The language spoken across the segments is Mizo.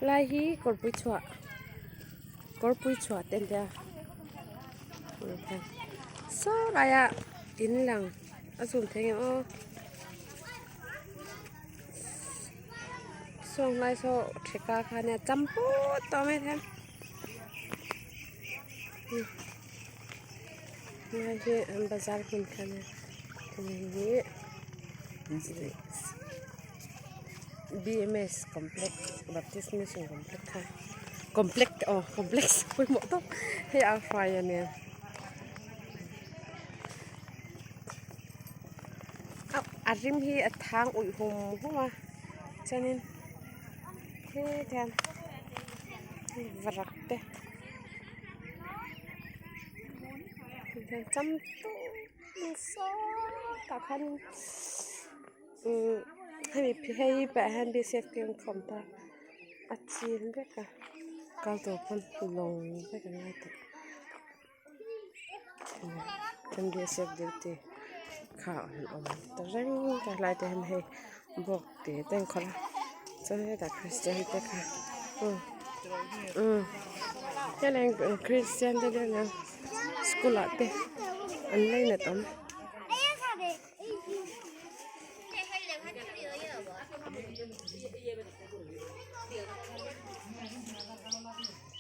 Lai hi kawrpui chhuah kawrpui chhuah te an tia saw laia in lang a zoom thei ang em aw sawng lai saw theka kha nia cham put tawh mai hian lai hi an bazar hmun kha nia B_M_S complex baptist mission complex kha complex aw complex pawimawh tawp hei a hruai a nia a rim hi a thang uih hum hum a chuanin heti hian varak te cham sawtah khan umm hemi phei piahah hian bcf te an khawm ta a chin vek a kal tur pawn lawng vek a ngai tawh bcf duty kha an awm ta reng a helai te hian hei bawk te te an khawrh a chuan hetah christian te kha umm umm helai christian te school ah te an lainat awm.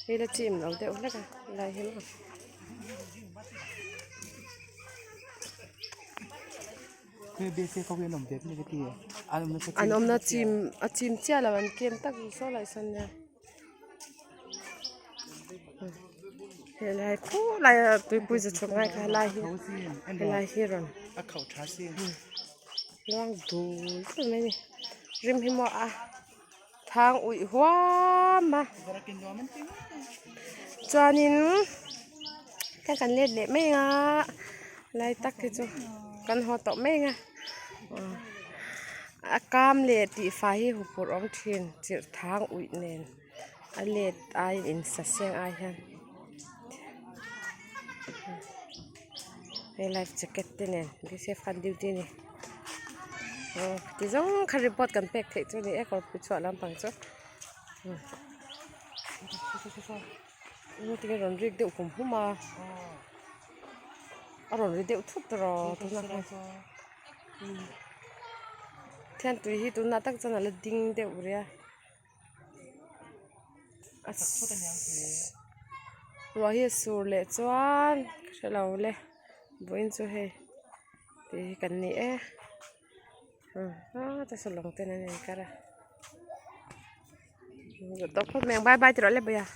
Hei la chim lo deuh hlek a lai hi maw. An awmna chim a chim chiah lo an kem tak saw lai sawn nia. Helai khulai a tuipui za chhawk ngai kha helai hi helai hi rawn luang dul dul mai a ni rim hi maw a thang uih huam a chuanin ka kan let leh mai ang a lai tak hi chu kan haw tawh mai ang a. A kam leh tih fai hi huphurh awm thin chirh thang uih nen a let aiin in sa seng ai hian hei life jacket te nen bcf khan duty a ni aw ti zawng kha report kan pek theih chu a ni e kawrpui chhuah lampang chu tinge rawn rik deuh hum hum a a rawn ri deuh thut rawh tunah khan. Thian tui hi tunah tak chuan a la ding deuh rih a ruah hi a sur leh chuan ka hre lo le vawiin chu hei tih hi kan ni e ah saw lawng ten an inkar a bye bye ti rawh le bawih a.